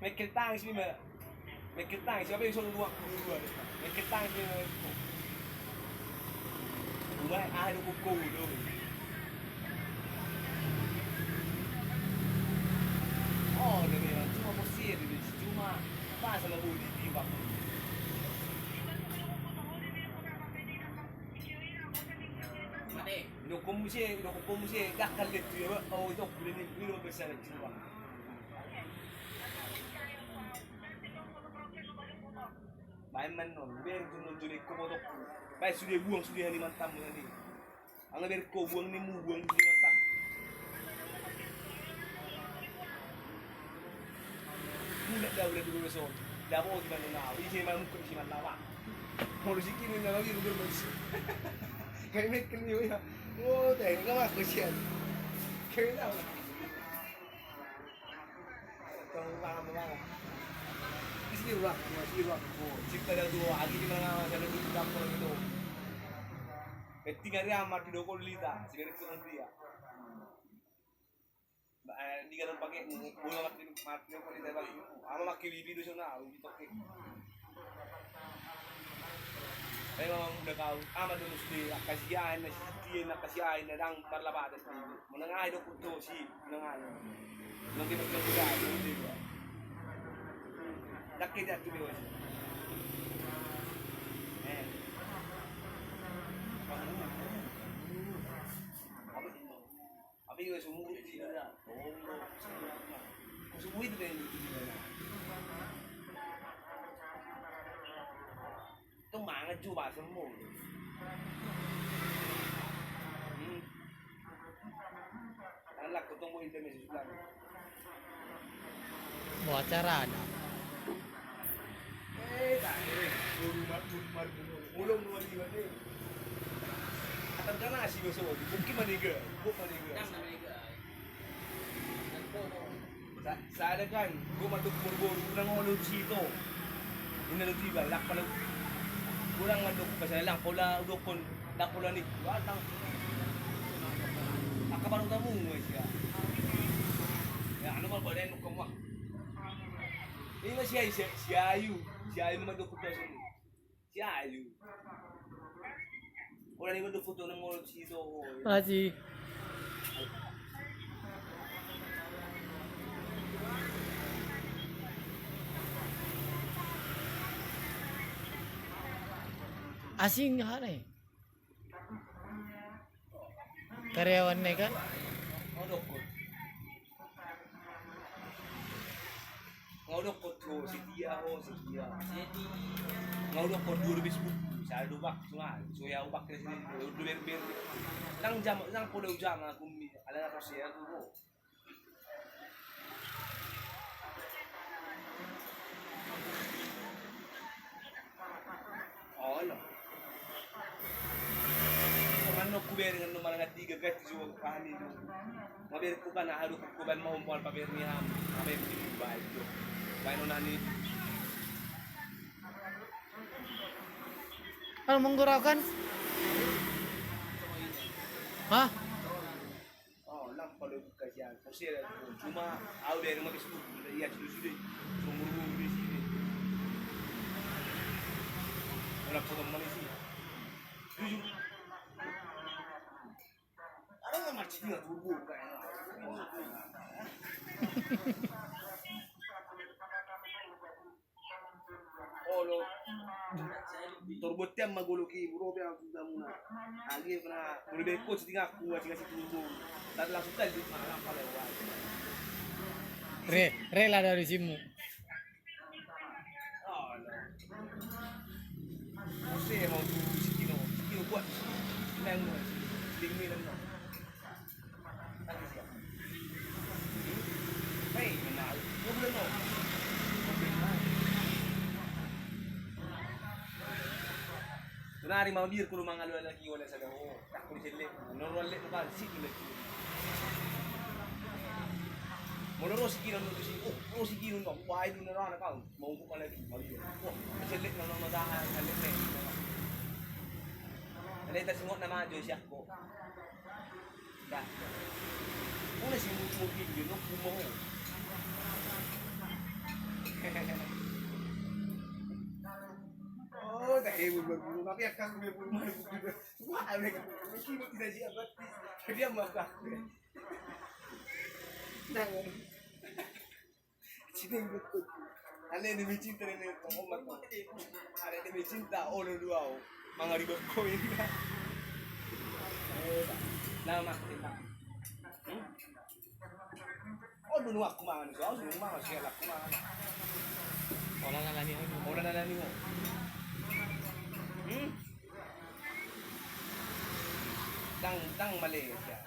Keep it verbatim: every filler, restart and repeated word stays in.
Mekkel tangis ni ma. Mekkel tangis, apa yang selalu dua puluh dua. Mekkel tangis ni ma. Dua, ah, dua puluh dua. Oh, dia bilang cuma bersih, dia bilang cuma pas sama budi tiba. Mate. Idokkon muse, idokkon muse, dakkan lettu ya, Pak. Oh, itu kuda ni, ini mau besar lagi semua. Baen man non, baen tu non juri ko motok. Baen sude buang sude hani mantam tadi. Ang baen ko buang ni mu buang sude mantam. Muda dah udah dulu so. Dah bawa di mana na, isi mana muka isi mana lawa. Mau di sini na lagi udah masuk. Kayak mekin juga ya. Oh, teh, enggak mas kesian. Kayak tahu. Tong paham paham. Di sini ruang, di sini ruang. Oh, cipta dah dua lagi di mana sana di dapur gitu. Ketika dia mati dua kali lita, sebenarnya kurang dia. Ba, eh, di ganon pake, bola mati, mati, mati, mati, mati. Ama maki bibi do sona, bibi toke. Ayo, Mam, udah kau. Ama do musti, akasia, na siti, na akasia, na dang, marlabatan, bibi. Menengah, do kutu, si, menengah. Nanti, nanti, nanti, nanti. Dak, kita, kita, eh. Apa ini? Apa ini, sumur, sini, ya? Sumur itu yang di sini, ya? Itu mangan juga, sumur. Hmm. Kan laku tunggu internet sebelah. Mau acara ada. Eh, tak, eh, rumah, rumah, rumah. Ulung, rumah, rumah, rumah. Atau kan nasi, besok, mungkin mana ke? Bukan mana ke? Sa-, sada kan, gua mandok boru-boru, unang olo tu sito. Inna do tu iba, lang pala. Unang mandok, pasal lang pala udokkon, lang pala ni. Wah, lang. Angka baru tamu, guys, ya. Ya, anu mah badan nuk kamu, ah. Ini masih ayu, si, si ayu. Si ayu mandok tu sini. Si ayu. Ora ni mandok foto nang molo si so. Masih. Asing hane. Karyawan ne kan? Nga udokkon tu setia ho, setia. Nga udokkon dua belas buku, sada do bak, sungai, so ya bak dari sini, dua ber ber. Nang jam, nang poda ujang aku mi, ala na kau sia tu ho. Olo. Mangan no kuber dengan no mangan tiga gas juga kami tu. Maber ku kan aha do ku ban mau pal paber ni ham. Paber ni baik tu. Baik no nani. Kalau mengguraukan? Hah? Oh, lang pala kasihan. Kasihan. Cuma au dari mabis tu, ia sudah sudah. Sumur di sini. Orang potong mana sih? Jujur. Ada nggak macet nggak turbo? Olo. Turbo tiang ma golok i, bro, pe aku damuna. Agi pernah, bro, be ko sitingaku, aci kasi turbo. Tapi langsung tadi, mana pala wajib. Re, rela dari simu. Olo. Muse mau tu sikino, sikino buat. Nang, sling ni nang. Tunari mau bir kulo mangalu lagi wala sada ho. Tak kulo selle. Noro alle bukan sik lagi. Mau noro sikino noro si. Oh, noro sikino noro. Wah, itu noro anak kau. Mau buka lagi, mau iya. Wah, selek nang nang tahan, selek nih. Dai tasingot nama jo siakko. Dah. Ule si mutu mobil di lo kumo. Oh, dah hebu berburu tapi akan gue buru mana gue. Wah, ada kan. Mesti tidak siap berarti. Jadi yang mau aku. Nah. Cinta betul. Ale demi cinta ini ngomong. Ale demi cinta ono dua o. Mangaribas koin. Nama kita. Hmm? Oh, dulu aku mangan itu, aku dulu mangan sih aku mangan. Olah nalani ho. Olah nalani ho. Hmm? Dang dang Malaysia.